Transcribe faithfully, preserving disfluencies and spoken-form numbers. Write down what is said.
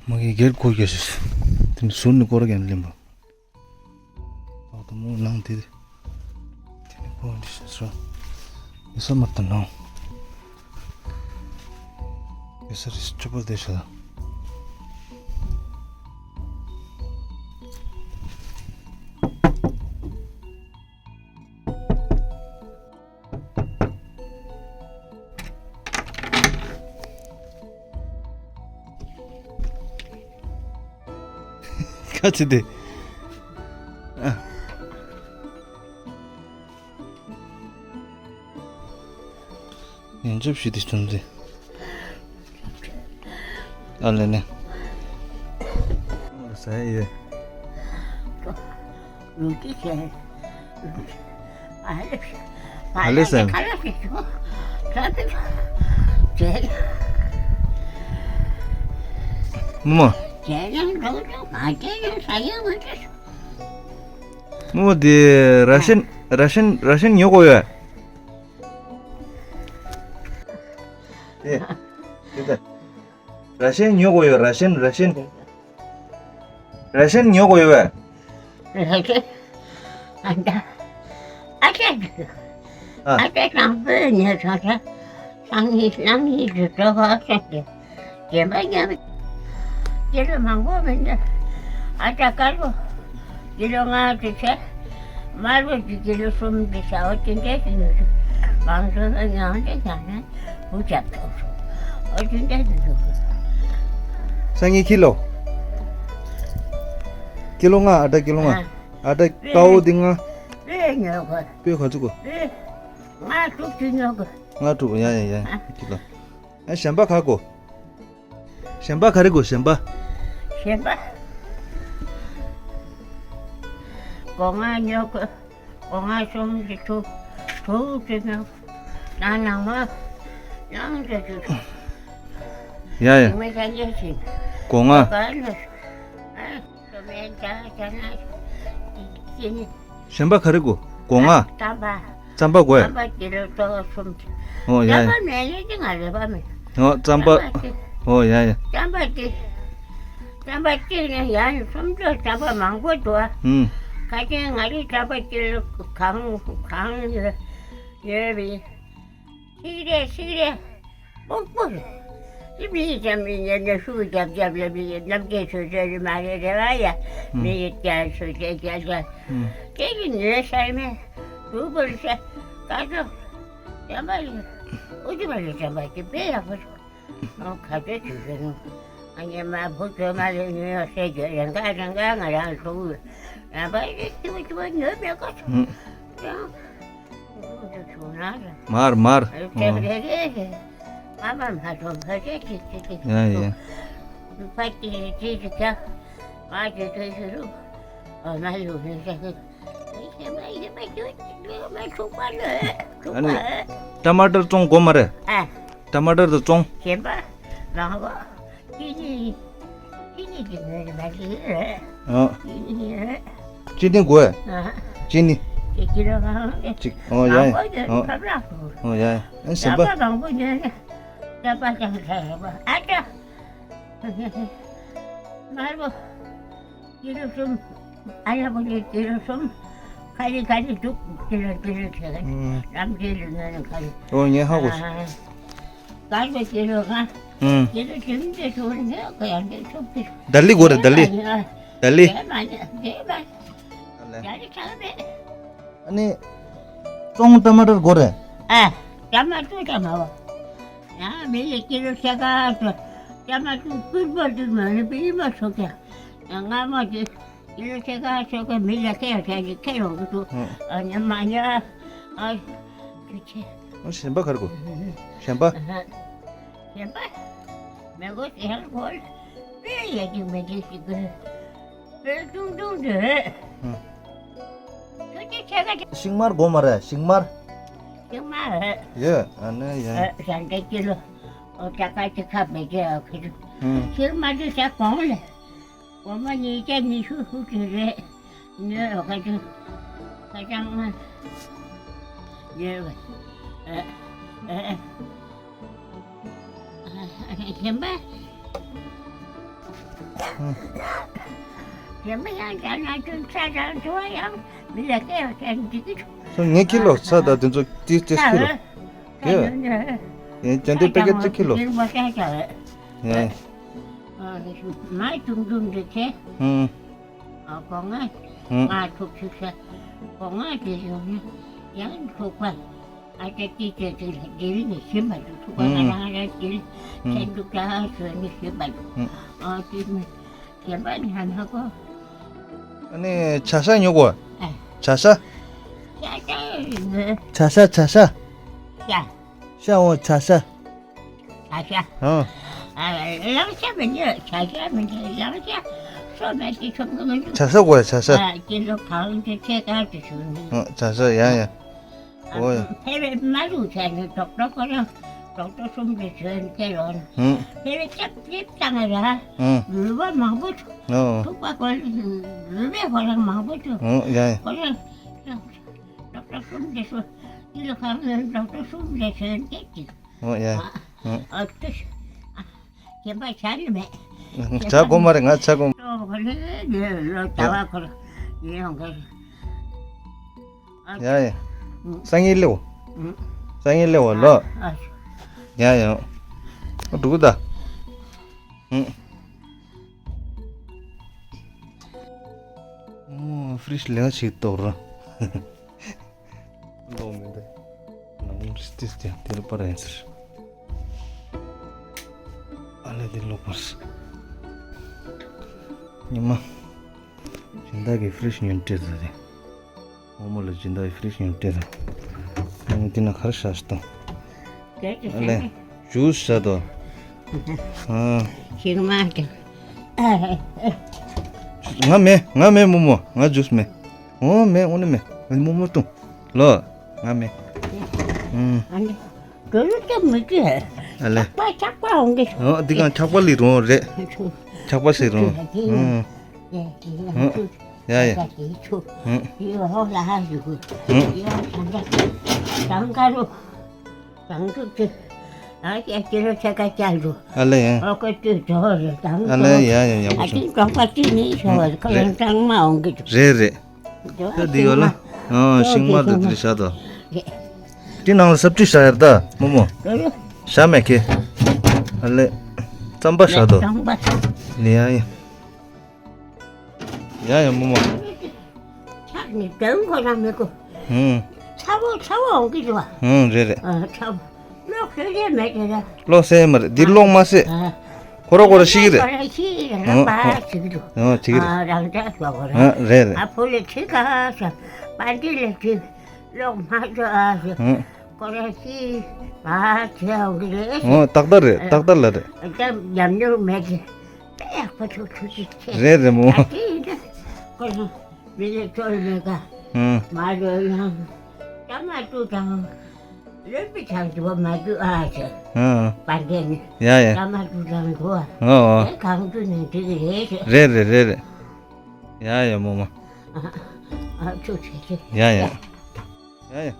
མ་གི་སྒེར་སྒོ་རྒྱག་ཤེས། དེ་ནི་ཟུར་ནས་སྐོར་རྒྱག་ནས་ལེན་པ། ཨ་ད་མོ་ནང་དེ། དེ་ནི་སྒོ་འདི་ཤེས་སོ། ཡེ་ས་མར་ད་ནང་། ཡེ་ས་རིས་ཆུ་པར་དེ་ཤ་ད། ཁ་ཚིག་དེ། ཨ། ཡན་ཆབ་ཞིག་དེ་བྱུང་ཚེ། ཨ་ལེ་ནེ། ཟ་ཡི་ཡོད། ལུག་ཅིག་བྱས། ཨ་ལེ་སེམས། མོ། རྨོ་མོ་དེ་ར་ཤན་ར་ཤན་ར་ཤན་ཉོ་དགོས་ཡོད། ཨེ། དེ་ད། ར་ཤན་ཉོ་དགོས་ཡོད། ར་ཤན་ར་ཤན། ར་ཤན་ཉོ་དགོས་ཡོད་པས། ར་ཤན། ཨ་ད། ཨ་ཅག་གི། ཨ། ཨ་ཅག་དང་པོས་ཉོས་སོང་ས། སང་ཉིན་སང་ཉིན་དུ་གྲོགས་པོ་ཨ་ཅག་གི། རྗེས་མ་ཉོ། ཀི་ལོ་མང་པོ་མི་འདུག་ཨ་ཅག་དཀར་པོ། ཀི་ལོ་ལྔ་དེ་ཚེ། དམར་པོ་དེ་ཀི་ལོ་གསུམ་དེ་ས་འོ་དེ་འདྲས་དེ་ཉོས་སོང་། མང་ཚོགས་ལ་ཉོ་འདྲ་བྱས་ནས་བུ་རྒྱབ་ཐོག་སོང་། འོ་དེ་འདྲས་དེ་འདུག་སང་ཉིན་ཁྱི་ལོ། ཀི་ལོ་ལྔ། ཨ་ད་ཀི་ལོ་ལྔ། ཨ། ཨ་ད་དཀར་པོ་དེ་ལྔ། སྤོས་ཉོ་དགོས། སྤོས་ག་ཚོད་དགོས། སྤོས། ལྔ་དྲུག་ཅིག་ཉོ་དགོས། ལྔ་དྲུག་ཡ་ཡ་ཡ། ཨ། ཁྱི་ལོ། ཨ་གཞན་པ་ག་དགོས། གཞན་པ་ག་རེ་དགོས་གཞན་པ། གཞན་པ། སྒོ་ང་ཉོ་དགོས། སྒོ་ང་གསུམ་གྱི་དྲུག་དྲུག་ཅིག་ཉོ། ནང་ནང་མ། ནང་དུ་དུ། ཡ་ཡ། ཞིང་མི་ཚང་རྒྱ་ཞིང་། སྒོ་ང་། སྒོ་ང་ལ། ཨ། སོ་མའི་ཇ་ཇ་ན། ཅི་ནི། གཞན་པ་ག་རེ་དགོས། སྒོ་ང་། རྩམ་པ། རྩམ་པ་དགོས། རྩམ་པ་ཀི་ལོ་ཏོག་གསུམ། ཨོ་ཡ་ཡ། རྩམ་པ་མེད་ལེ་ཅི་ང་རེ་བ་མེད། ཨོ་རྩམ་པ། རྩམ་པ་ཅི། ཨོ་ཡ་ཡ། རྩམ་པ་ཅི། རྩམ་པ་ཅི་ནི་ཡང་སུམ་ཅུ་རྩམ་པ་མང་པོ་འདུག་ཨ། ཧུམ། ཁ་ཅན་ང་རེ་རྩམ་པ་ཀི་ལོ་གང་གང་ཡོད་ཡོད་པའི། ཤིག་རེ་ཤིག་རེ། སྤུག་སྤུག་རེད། མི་ཡི་ཅམ་མི་ཉན་ནས་ཤུགས་རྒྱབ་རྒྱབ་ལས་མི་ཡི་རྣམ་འགྲེལ་ཆོས་ཆོས་རེད་མ་རེད་རེད་བ་ཡ། ཨུམ། མི་ཡི་ཀྱང་ཆོས་ཆོས་ཀྱང་ཀྱང་། ཨུམ། དེ་གི་ཉོས་ཤར་མེད། སྡུག་པོ་རེད་ཤག་དཀའ་ཚོགས། བྱམས་པ་རེད། ཨུ་ཅུ་པ་རེད་བྱམས་པ་དེ་དཔེ་ཡག་པོ་རེད། ཨོ་ག་ཚོད་ཆོས་ཆོས་ནོ། ཨ་ཉེ་མ་བུ་ཚོ་མ་རེད་ཉོས་ཡོད་ཟེར་རྒྱུ་རེད་འགའ་རེ་འགའ་ང་རང་ཚོ་རྣམ་པ་ཡི་ཆུ་བ་ཆུ་བ་ཉོས་མེད་ག་ཚོད། ཨུམ། ཡང་། མར་མར། ཡ་ཡ། ཨ་ནི་ཊ་མ་ཊར་བཙོང་དགོས་མ་རེད། ཊ་མ་ཊར་དང་བཙོང་། ཨ། ཅི་ནི་དགོས། ཨ། ཅི་ནི། ཅིག་ཨོ་ཡ་ཡ། ཨོ། ཨོ་ཡ་ཡ། ཨ་ཟམ་པ། ཨོ་ཡ་ཡ། ཨ་ད། མར་པོ། ཀི་ལོ་གསུམ། ཨ་ཡ་པོ་ནི་ཀི་ལོ་གསུམ། ཁ་རི་ཁ་རི་འདུག་ཀི་ལོ་ཀི་ལོ་བྱས། ཨུམ། ལམ་འབྲས་ལ་ཉོས་ནས་ཁ་རི། ཨོ་ངས་ཧ་གོ། ཨ། དཀར་པོ་ཀི་ལོ་ལྔ། ཨུམ། ཀི་ལོ་བདུན་དེ་ཚོ་ནི་ག་ཡང་འདྲ་ཆོག་གི། ད་ལི་དགོས་རེད་ད་ལི། ད་ལི། དེ་མ་ཉོས་དེ་མ་ཉོས། ད་ལི་ཆག་མེད། ཨ་ནི། བཙོང་ཊ་མ་ཊར་དགོས་རེད། ཨ། ཊ་མ་ཊར་ཊ་མ་བ། ཡང་མི་ལ་ཀི་ལོ་ཕྱེད་ཀ་ཙམ། ཊ་མ་ཊར་སྤུས་མ་སྤུས་མ་རེད་པས་མ་ཆོག་ཀྱང་། ཡང་སྔ་མོ་དེ་ཀི་ལོ་ཕྱེད་ཀ་ཙམ་ག་མི་ལ་ཁེ་ཡོང་ས་ཞིག་ཁེ་ཡོང་གི་འདུག་ཨ་ཉམས་མ་ཉམས། ཨ། ཁྱོད་ཆེ། ཨ་གཞན་པ་ག་རེ་དགོས། གཞན་པ། གཞན་པ། མི་དགོས་ཟེར་དགོས། དཔེ་ཡ་གཅིག་མི་གཅིག་ཞིག་དགོས། དཔེ་ཐུང་ཐུང་དེ། ཨང་། ཁྱོད་ཀྱི་ཆེ་ག་ཅིག་ཤིང་མར་དགོས་མ་རེད་ཤིང་མར། ཤིང་མར། ཡོད་ཨ་ནི་ཡ། ཨ་ཞང་དེ་ཀི་ལོ། ཨོ་ཅ་ཀ་ཅི་ཁ་མེད་ཀྱི་ཨ་ཁི་ལོ། ཨང་། ཤིང་མར་དེ་ཤ་གོང་ལས། སྒོར་མོ་ཉིས་བརྒྱ་ཉི་ཤུ་ཧུ་ཅིག་རེད། ཉོས་ཡོད་ག་ཅིག་ཁ་ཅང་ང་། ཉོས་ཡོད་ག་ཨ་ཨ་ཨ། གཞན་པ། ཡང་ཡང་ཡང་ཡང་ཅུང་ཚ་ཚ་འགྲོ་ཡང་མི་ལ་སྐད་ཡང་ཅན་འགྲིག་གི་འདུག་སོ་ངས་ཁྱི་ལོ་ཚ་ད་དེ་ཚོ་ཏི་ཏི་ཁྱི་ལོ། ཀྱེ། ཡང་ཅན་དེ་པེ་ཀེ་ཏི་ཁྱི་ལོ། ཡང་། མ་ཏུང་ཏུང་འདི་ཚེ། ཧུམ། ཨ་གོང་ང་ཧུམ། ང་ཐུག་ཆུ་ས་གོང་ང་དེ་ཡོང་ན་ཡང་ཐུག་པ། ཨ་ཅག་ཅིག་ཅེས་ཅིག་ལ་དེ་རིང་ནས་ཤི་མ་འདུག་ཐུག་པ་ང་རང་རང་དེ་ལ་ཆེན་འདུག་ད་ཟོས་ནས་ཤི་མ་འདུག་ཨ་དེ་ནི་གཞན་པ་ནི་ཧ་མ་གོ་ཨ་ནི་ཆ་ཤ་ཉོ་གོ་ཨ། ཆ་ཤ། ཤ་ཤ་ཡིན་ནི། ཆ་ཤ་ཆ་ཤ། ཤ། ཤ་འོ་ཆ་ཤ། ཆ་ཤ། ཨ། ཨ་ལང་ཤ་མི་ཉོ་ཆ་ཤ་མི་ཉོ་ལང་ཤ་སོ་མ་ཅི་ཆོམ་གི་མི་འདུག་ཆ་ཤ་གོ་ཆ་ཤ། ཨ་ཅི་ལོ་གང་དུ་ཆེ་ག་དུ་ཞུ་ནི། ཨ་ཆ་ཤ་ཡ་ཡ། ཨོ་ཡ། ཕལ་པའི་མ་ལུག་བྱས་ནས་ཌོག་ཊར་ཁོ་རང་ཌོག་ཊར་གསུམ་རེ་བྱོས་ནས་ཁྱེར་ཡོང་། ཧུམ། ཕལ་པའི་ལྕགས་ལེབ་བཏང་ང་ར། ཧུམ། རུས་པ་མང་པོ་འདུག་ཨོ། ཐུག་པ་ཁོ་རུས་པའི་ཁོ་རང་མང་པོ་འདུག་ཧུམ་ཡ་ཡ། ཁོ་རང་ཌོག་ཊར་གསུམ་རེ་བྱོས། འདི་ལ་ཁང་ནས་ཌོག་ཊར་གསུམ་རེ་བྱོས་ནས་ཁྱེར་ཅིག་ཨོ་ཡ། ཨ། ཧུམ། ཨ་ཏི། ཨ། རྒན་པ་ཆགས་ནི་མེད། ཆགས་དགོས་མ་རེད་ང་ཆགས་དགོས། ལོ་ཁོ་ལེ་ལེ་ལོ་ཟླ་བ་ཁོ་ལ་ཡིན་ཡོང་གི་རེད། ཡ་ཡ། སང་ཉིན་སླེབས། སང་ཉིན་སླེབས་ལོ། ཡ་ཡ། འགྲོ་གི་ད། ཨོ་ཧྥི་རིཇ་ལས་ཀ་ཞིག་གཏོར་ར། ལོག་མི་འདུག་ནང་རིས་ཏིས་ཀྱང་དེར་པར་ཡིན་ཟེར། ཨ་ལས་དེ་ལོག་པར་ཉི་མ། སྦྱིན་བདག་གི་ཧྥི་རིཇ་ཉོན་སྤྲད་ཟེར་རེད། རྨོ་མོ་ལ་སྦྱིན་བདག་གི་ཧྥི་རིཇ་ཉོན་སྤྲད་ཟེར། ཨ་དེ་ན་གར་ཤ་ཤི་དང་། ཨ་ལས་ཇུས་ཤ་དོ། ཨ། ཤིང་མ་དང་། ང་མེད་ང་མེད་རྨོ་མོ་ང་ཇུས་མེད། ཨོ་མེད་ཨོ་ནི་མེད་རྨོ་མོ་བཏུང་། ལོ། ང་མེད། ཨུམ། ཨ་ནི། དོ་རུ་ཏེ་མི་ཏེ། ཨ་ལེ། ཆག་པ་ཆག་པ་འོང་གི། ཨོ་འདི་གང་ཆག་པ་ལི་རོང་རེད། ཆག་པ་སི་རོང་། ཨུམ། ཡ་ཡ། ཨུམ། ཨུམ། ཨ་ལེ་ཡ། ཨ་ལེ་ཡ་ཡ་ཡག་པོ་བྱུང་། རེད་རེད། ད་འདི་ཡོད་ལ། ཨ་ཤིང་མ་དེ་དེ་རེད་བཞག་དོ། རྨོ་མོ། བཞག་མེད་ཁེ། ཨ་ལེ། རྩམ་པ་བཞག་དོ། ལེ་ཡ་ཡ། ཡ་ཡ་རྨོ་མོ། ཆག་ནི་དོན་ཁོ་རང་མི་གོ། ཧུམ། ཚ་བོ་ཚ་བོ་འོང་གི་འདུག་ཧུམ་རེད་རེད། ཨ་ཚ་བོ། གློག་ཤེས་རེད་མེད་དེ་ར། གློག་ཤེས་མ་རེད་འདི་གློག་མ་ཤེས། ཨ། ཁོ་ར་ཁོ་ར་ཤི་གི་རེད། ཁོ་ར་ཤི་རང་ཨ་པ་ཨ་ཤི་གི་འདུག་ཨ་ཤི་གི་རེད། ཨ་རང་ཅག་ཤོག་གོ་ར། ཨ་རེད་རེད། ཨ་ཕོ་ལེ་ཁྲི་ཁ་ཤ་པ་འདི་ལེ་ཁྲི་གློག་མ་ཤོག་ཨ་ཤི། ཨ། ཁོ་ར་ཤི་པ་ཤི་འོང་གི་རེད། ཨ་ཏག་ཏག་རེད་ཏག་ཏག་ལ་རེད། ཨ་ད་ཉམས་མྱོང་མེད་དེ། ད་ཡག་པོ་ཐུག་ཐུག་ཅིག་བྱས། རེད་རེད་མོ། ཨ་དེ་ཡིན་ད། ཁོ་རང་མི་ལས་ཚོར་མེད་ཀ་ཧུམ། མ་རེད་ཡང་། ད་མ་ཏུ་དང་། ལོན་པི་ཆང་དུ་མ་ཏུ་ཨ་ཟེར། ཧུམ། པར་རྒྱན་ནི། ཡ་ཡ། ད་མ་ཏུ་དང་གོ་ཨ། ཨོ་ཨོ། ཨེ་གང་ཏུ་ནས་འགྲིག་གི་རེད་ཟེར། རེད་རེད་རེད་རེད། ཡ་ཡ་མོ་མོ། ཨ་ཨ་ཐུག་ཆེ་ཆེ། ཡ་ཡ། ཡ་ཡ།